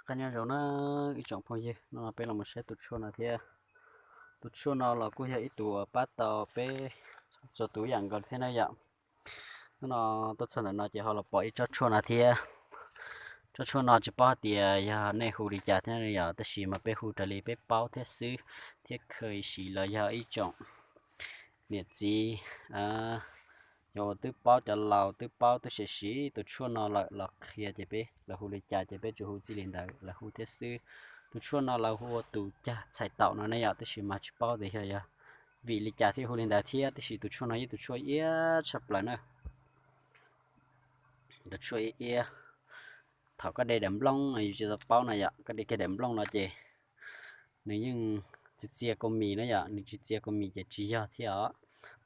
Qab nyob zoo na ib tsoom phooj ywg, hnub no peb los mus saib tus tshuaj no thiab. Tus tshuaj no los kuj yog ib tug uas pab tau peb txhua tus yam nkaus thiab na yom. Hnub no tuaj txog ntawm no ces ho los pom ib tsob tshuaj no thiab. Tsob tshuaj no tsis paub hais tias yog nej hu li cas thiab yom, tab sis mas peb hu raws li peb paub thiab xwb, thiab kheev siv los yog ib tsoom niam txiv, yog uas twb paub, cov laus twb paub twb siv siv tus tshuaj no lawm los qhia ces peb los hu li cas ces peb tsuas hu txij li ntawd lawv hu thiab xwb. Tus tshuaj no lawv hu ua tus cag txhais taum no ne yom, tab sis mas tsis paub tias yog, yog vim li cas thiaj hu li ntawd thiab, tab sis tus tshuaj no yog ib tus tshuaj iab tshaj plaws na. Tus tshuaj iab iab, thaum koj de daim nplooj, yus tsis tau paub na yom, koj de kiag daim nplooj no ces nws yeej txias txias kua mis na yom, nws tsis txias kua mis ces tsis yog thiab os.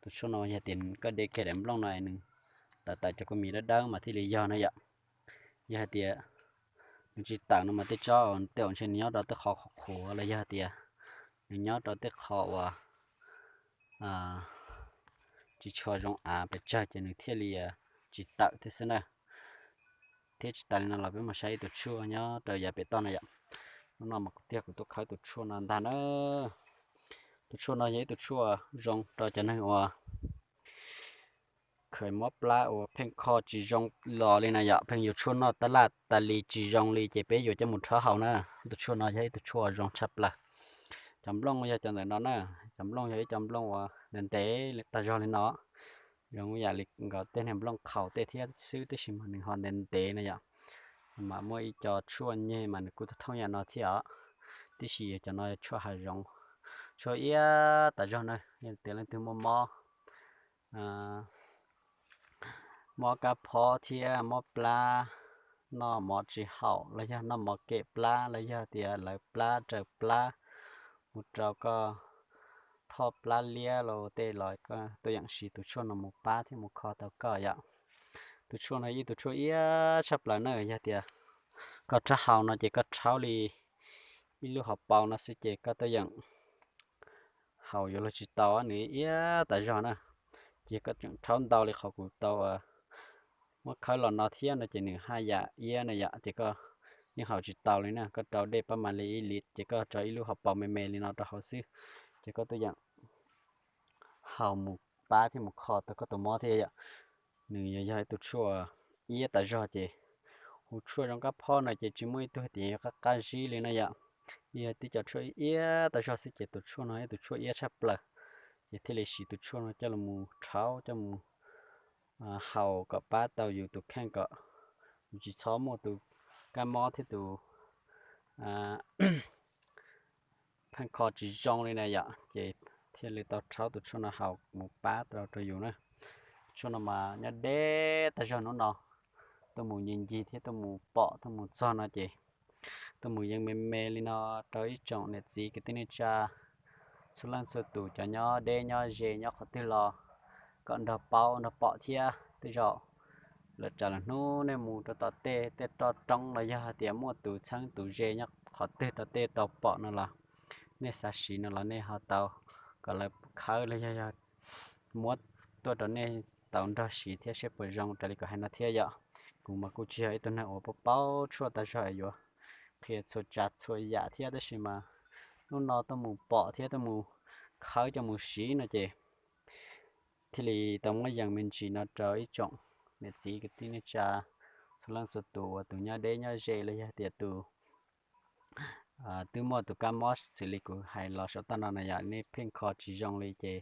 Tus tshuaj no yog tias koj de kiag daim nplooj no nws tawm tawm cov kua mis dawb dawb mas thiaj li yog na yom. Yog hais tias nws tsis tawm no mas tej tsob tej zaum ntshe nws nyob rau tej qhov qhuav qhuav los yog tias nws nyob rau tej qhov uas tsis tshua zoo av pes tsawg ces nws thiaj li tsis tawm thiab xwb na. Thiab tsis tas li no los peb mus saib ib tus tshuaj nyob rau yav pem toj no yom. Hnub no mas kuv tiag kuv tuaj khawb tus tshuaj no ntag na. Tus tshuaj no yog ib tus tshuaj zoo rau cov neeg uas kheev mob plab uas pheej kho tsis zoo los li na yom, pheej yuav tshuaj noj tab laj tas li tsis zoo li ces peb yuav coj mus rhaub haus na. Tus tshuaj no yog ib tus tshuaj zoo tshaj plaws. Cov nplooj yog cov ntawm no na, cov nplooj yog ib co nplooj uas ntev ntev tag zog li no, zoo yam li nkaus tej niag nplooj qhaus tej thiab xwb, tab sis mas nws ho ntev ntev na yom. Mas muaj ib co tshuaj nyeg mas nws kuj thooj yam no thiab os, tiam sis cov no tshuaj hav zoov, tshuaj iab tas zog na. Yog tias leej twg muaj mob, mob kab phob thiab mob plab, noj mov tsis haum los yog noj mov kem plab los yog tias lawv plab raws plab mus rau koj thoj plab liab los tej los koj tuaj yeem siv tus tshuaj no mus pab thiab mus kho tau koj yom. Tus tshuaj no ib tus tshuaj iab tshaj plaws na, yog tias koj rhaub haus no ces koj rhaub li ib lub hauv paus no xwb ces koj tuaj yeem haus yuav luag tsis tau, nws iab tas zog na. Ces koj tseem rhaub ntau li qhov kuv tau muab khawb los no thiab no ces nws haj yam iab na yom, ces koj yeej haus tsis tau li na. Koj rau dej pab mas li ib lis ces koj tso ib lub hauv paus me me li no rau hauv xwb, ces koj tuaj yeem haus mus pab thiab mus kho tau koj tus mob thiab yom. Nws yog ib tug tshuaj iab tas zog ces hu tshuaj zoo kab phob no ces tsis muaj ib tug hais tias yuav qab qab zib li na yom. Yog tib co tshuaj iab tas zog xwb ces tus tshuaj no yog tus tshuaj iab tshaj plaws, ces thiaj li siv tus tshuaj no coj los rhaub coj mus haus kom pab tau yus tus kheej kom yus tsis txhob muaj tus kab mob thiab tus pheej kho tsis zoo li na yom, ces thiaj li tau rhaub tus tshuaj no haus mus pab tau rau yus na. Tshuaj no mas nyob deb tas zog hnub no, tuaj mus ncig ncig thiab tuaj mus pom tuaj mus txog no ces tuaj mus yees me me li no rau ib tsoom niam txiv kwv tij neej tsa txhua leej txhua tus cov nyob deb nyob ze nyob qhov twg los kom nrog paub nrog pom thiab. Tej zaum lawv tsam lawv hnub nej mus rau tom tej tej roj roob los yog hais tias muaj tus txheeb tus ze nyob qhov twg tom tej tau pom no los nej xav siv no los nej ho tau kom lawv khawb los yog muab tuaj rau nej tau nrog siv thiab seb puas zoo raws li kuv hais no thiab yom. Kuv mas kuj tsis yog ib tug neeg uas paub paub tshuaj tas zog yuav qhia txhua tsav txhua yam thiab, tab sis mas hnub no tuaj mus pom thiab tuaj mus khawb coj mus siv no ces thiaj li tau muab yees me ntsis no rau ib tsoom niam txiv kwv tij neej tsa txhua leej txhua tus uas tus nyob deb nyob ze los yog tias tus twb muaj tus kab mob xws li kuv hais los saum toj no na yom, nej pheej kho tsis zoo li ces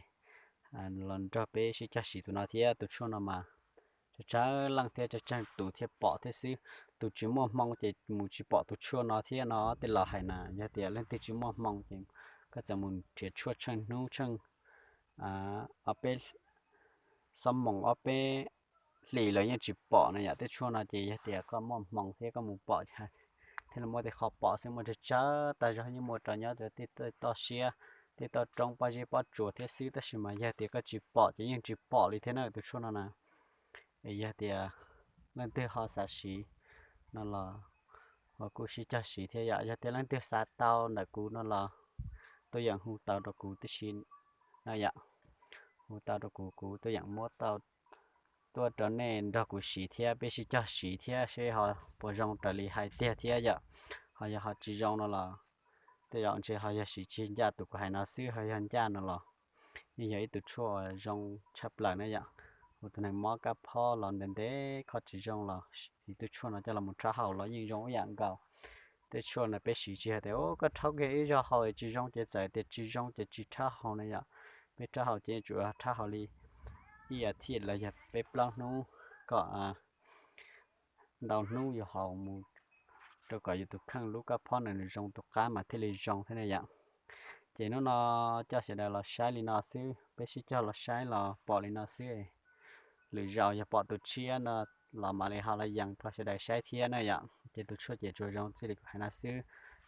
los nrog peb sib cog siv tus no thiab. Tus tshuaj no mas tsawg tsawg leej thiab tsawg tsawg tus thiaj pom thiab xwb. Tus tsis muaj hmoo ces mus tsis pom tus tshuaj no thiab no tej laus hais na. Yog tias leej twg tsis muaj hmoo ces koj txawm mus nrhiav tshuaj tsheej hnub tsheej ob peb xob moos ob peb hlis los yeej tsis pom na yom. Tej tshuaj no ces yog tias koj muaj hmoo thiab koj mus pom thiaj li muaj tej qho pom xwb, muaj tsawg tsawg tas zog, yeej muaj rau nyob tej toj siab, tej toj roob pob zeb pob tsuas thiab xwb, tab sis mas yog tias koj tsis pom ces yeej tsis pom li thiab na tus tshuaj no na. Es yog tias leej twg ho xav siv no los ho kuj sib cog siv thiab yom. Yog tias leej twg xav tau ntawm kuv no los tuaj yeem hu tau rau kuv tib si na yom. Hu tau rau kuv, kuv tuaj yeem muab tau tuaj rau nej nrog kuv siv thiab peb sib cog siv thiab seb ho puas zoo raws li hais tiag thiab yom. ho yog ho tsis zoo no los tej zaum ntshe ho yog siv tsis ncaj tus kuv hais no xwb, ho yog ncaj no los yeej yog ib tug tshuaj zoo tshaj plaws na yom. Hu tus neeg mob kab phob los ntev ntev kho tsis zoo los siv tus tshuaj no coj los mus rhaub haus los yeej zoo ib yam nkaus. Tej tshuaj no peb siv tsis hais tias koj rhaub kiag ib zaug haus tsis zoo ces txawm tias tsis zoo ces tsis rhaub haus na yom. Peb rhaub haus ces yuav tsum rhaub haus li ib as thiv los yog peb plaub hnub kom ntau hnub yus haus mus rau kom yus tus kheej lub kab phob na nws zoo tus qab mas thiaj li zoo thiab na yom. Ces hnub no coj sawv daws los saib li no xwb, peb sib cog los saib los pom li no xwb. Lwm zaus yog pom tus tshiab no los mam li ho los yees rau sawv daws saib thiab na yom. Ces tus tshuaj ces tsuas zoo txij li kuv hais no xwb.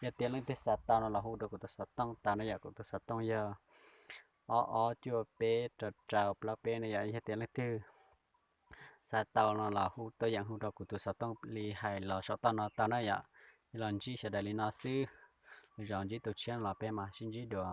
Yog tias leej twg xav tau no los hu rau kuv tus xov tooj tau na yom, kuv tus xov tooj yog ob ob cuaj peb rau rau plaub peb na yom. Yog tias leej twg xav tau no los hu tuaj yeem hu rau kuv tus xov tooj li hais los saum toj no tau na yom. Los ntsib sawv daws li no xwb, lwm zaus ntsib tus tshiab no los peb mam sib ntsib dua.